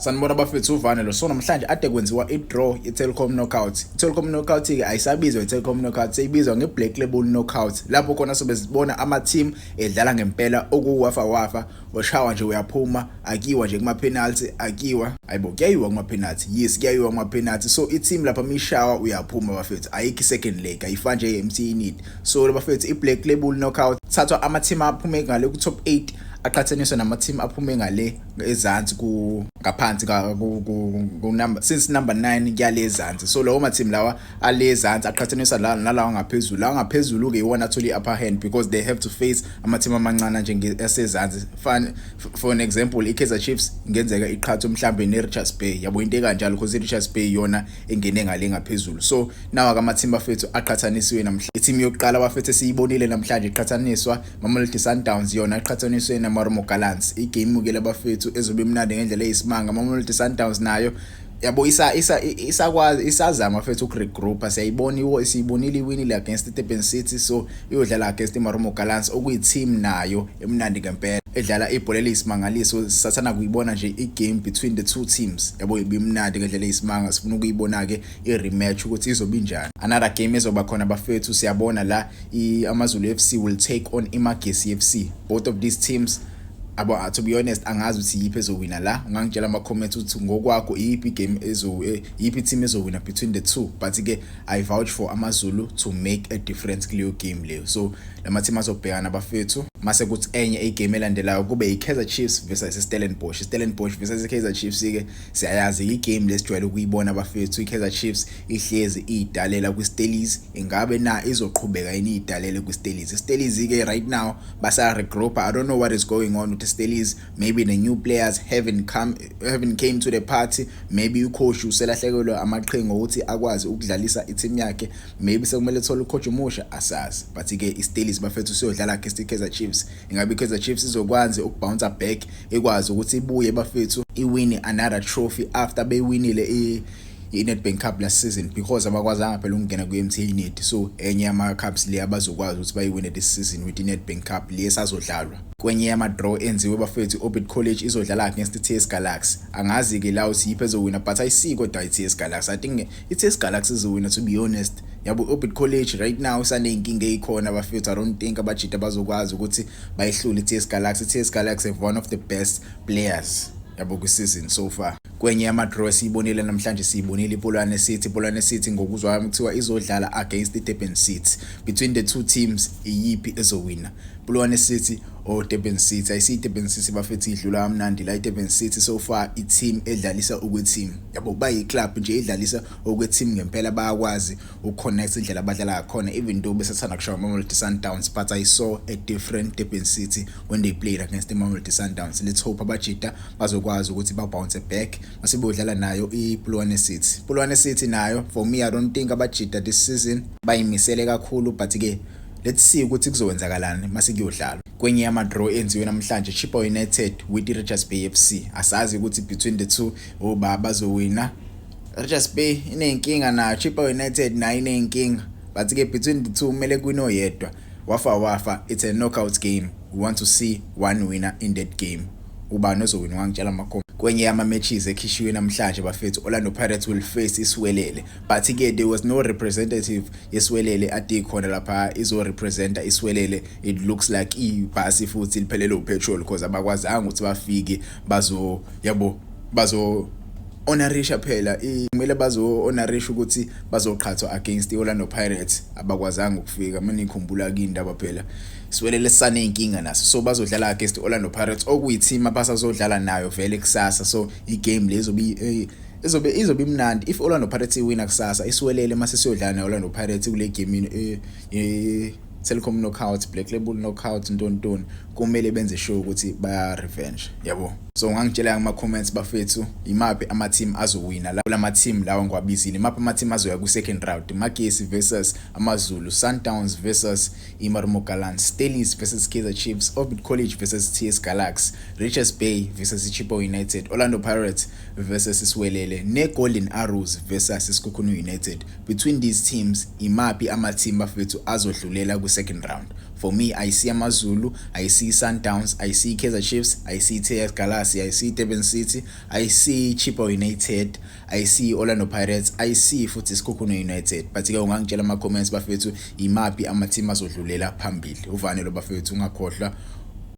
Sanibona bafethu, uvane lo. So namhlanje ade kwenziwa i-draw ye-Telkom Knockout. I-Telkom Knockout-ke ayisabizwa i-Telkom Knockout, seyibizwa nge-Black Label Knockout. Lapho khona sobe sibona ama-team edlala ngempela okuwafa wafa, washawa nje uyaphuma, akiwa nje kuma-penalty, akiwa. Hayibo, kuyayiwa kuma-penalty. Yes, kuyayiwa kuma-penalty. So i-team lapha mishawa uyaphuma bafethu. Ayikho i-second leg, ayifani nje MTN 8. So bafethu, i-Black Label Knockout thathwa ama-team aphume ngale ku-top 8 aqhathaniswa nama-team aphume ngale ezansi ku ngaphansi ku number since number 9 kuyale ezansi. So lawo ma-team lawa ale ezansi aqhathaniswa la nalawa ngaphezulu. Lawa ngaphezulu ke iwona athola i-upper hand because they have to face ama-team amancane njengesezansi. For an example, i-Kaizer Chiefs ingenzeka iqhathwe mhlambe ne-Richards Bay, yabo, into ekanjalo, because i-Richards Bay yona engene ngale ngaphezulu. So nawa ama-team bafethu aqhathanisiwe namhlanje. I-team yokuqala bafethu esiyibonile namhlanje iqhathaniswa Mamelodi Sundowns, yona iqhathaniswe neMarumo Gallants. I-game ke labafethu ezobe imnandi ngendlela eyisimanga. Mamelodi Sundowns nayo, yabo, isa isa isakwazi isazama fethu ukuregroupa. Siyayibona, siyibonile iwinile against iDurban City, so iyodlala against iMarumo Gallants, okuyi-team nayo emnandi ngempela edlala ibhola eliyisimangaliso. Sathana kuyibona nje i-game between the two teams, yabo, ibimnandi ngendlela eyisimanga. Sifuna ukuyibona ke i-rematch ukuthi izobe injani. Another game ezoba khona bafethu, siyabona la AmaZulu FC will take on iMagesi FC. Both of these teams abo, to be honest, angazi ukuthi yiphi ezowina la. Ungangitshela ama comments ukuthi ngokwakho iyiphi game ezo yiphi team ezowina between the two, but ke I vouch for AmaZulu to make a difference kuleyo game leyo. So lama team azobhekana bafethu. Mase kuthi enye igame elandelayo kube iKaizer Chiefs versus iStellenbosch. iStellenbosch versus iKaizer Chiefs ke siyayazi, igame lesijwayele ukuyibona bafethu. iKaizer Chiefs ihlezi idalela kwiStellies. Ingabe na izoqhubeka yini idalele kwiStellies? iStellies ke right now basa regroup. I don't know what is going on with Stellies. Maybe the new players haven't came to the party. Maybe ucoach uselahlekelwe amaqhinga ukuthi akwazi ukudlalisa i-team yakhe. Maybe sekumele ethole ucoach omusha, asazi. But ke iStellies bafethu siyodlala against iKaizer Chiefs. Ingabe iKaizer Chiefs izokwazi ukubounce back, ikwazi ukuthi ibuye bafethu, iwine another trophy after bewinile i-Nedbank Cup last season, because abakwazanga phela ukungena kwi-MTN 8? So enye yama-cups le abazokwazi ukuthi bayiwine this season with i-Nedbank Cup le esazodlalwa. Kwenye yama-draw enziwe bafethu, i-Orbit College izodlala against i-TS Galaxy. Angazi-ke la ukuthi yiphi ezowina, but ayisiko kodwa i-TS Galaxy. I think i-TS Galaxy izowina, to be honest, yabo. I-Orbit College right now isaney'nkinga ey'khona bafethu. I don't think abajita bazokwazi ukuthi bayihlule i-TS Galaxy. I-TS Galaxy have one of the best players, yabo, kwi-season so far. Kwenye yama-draw esiyibonile namhlanje, siyibonile iPolokwane City. IPolokwane City, ngokuzwa kwami, kuthiwa izodlala against iDurban City. Between the two teams, iyiphi ezowina, Polokwane City or Durban City? Ayisiyi Durban City bafethu idlula kamnandi la. iDurban City so far i-team edlalisa okwe-team, yabo, bayi-club nje edlalisa okwe-team ngempela. Bayakwazi ukuconnect indlela abadlala ngakhona, even though besathanda kushaya Mamelodi Sundowns, but I saw a different Durban City when they played against the Mamelodi Sundowns. Let's hope abajita bazokwazi ukuthi ba bounce back mase beyodlala nayo iPolokwane City. Polokwane City nayo, for me, I don't think abajita this season bayimisele kakhulu, but ke let's see ukuthi kuzowenzakalani mase kuyodlalwa. Kwenye yama-draw enziwe namhlanje, Chippa United with i-Richards Bay FC. Asazi ukuthi between the two oba bazowina. Richards Bay iney'nkinga nayo, Chippa United nayo iney'nkinga, but ke between the two kumele kuwine oyedwa. Wafa wafa, it's a knockout game. We want to see one winner in that game. Ubani ozowina? Wangitshela ama. Kwenye yama-matches ekhishiwe namhlanje bafethu, Orlando Pirates will face iSiwelele, but ke there was no representative yeSiwelele ade ikhona lapha izorepresenta iSiwelele. It looks like ibhasi futhi liphelele upetrol because abakwazanga ukuthi bafike bazo, yabo, bazo honorisha phela. Kumele bazo honorisha ukuthi bazoqhathwa against iOrlando Pirates. Abakwazanga ukufika. Mina ngikhumbula indaba phela, Siwelele sisaneyinkinga naso, so bazodlala against iOrlando Pirates, okuyi-team abasazodlala nayo vele kusasa. So igame lezo izobe imnandi. If Orlando Pirates iwina kusasa, iSiwelele mase siyodlala neOrlando Pirates kule game Telkom Knockout, Black Label Knockout, ntontoni, kumele benze sure ukuthi baya revenge, yabo. So ungangitshela kuma comments bafethu, imaphi ama team azowina la lama team lawa ngiwabizile? Imaphi ama team azoya ku second round? Magesi versus AmaZulu, Sundowns versus iMarumo Gallants, Stellies versus Kaizer Chiefs, Orbit College versus TS Galaxy, Richards Bay versus Chippa United, Orlando Pirates versus Siwelele, ne Golden Arrows versus Sekhukhune United. Between these teams, imaphi ama team bafethu azodlulela ku second round? For me, I see AmaZulu, I see Sundowns, I see Kaizer Chiefs, I see TS Galaxy, I see Durban City, I see Chippa United, I see Orlando Pirates, I see futhi Sekhukhune United. But ke ungangitshela ama comments, bafethu, imaphi ama team azodlulela phambili. Uvane lo, bafethu, ungakhohlwa.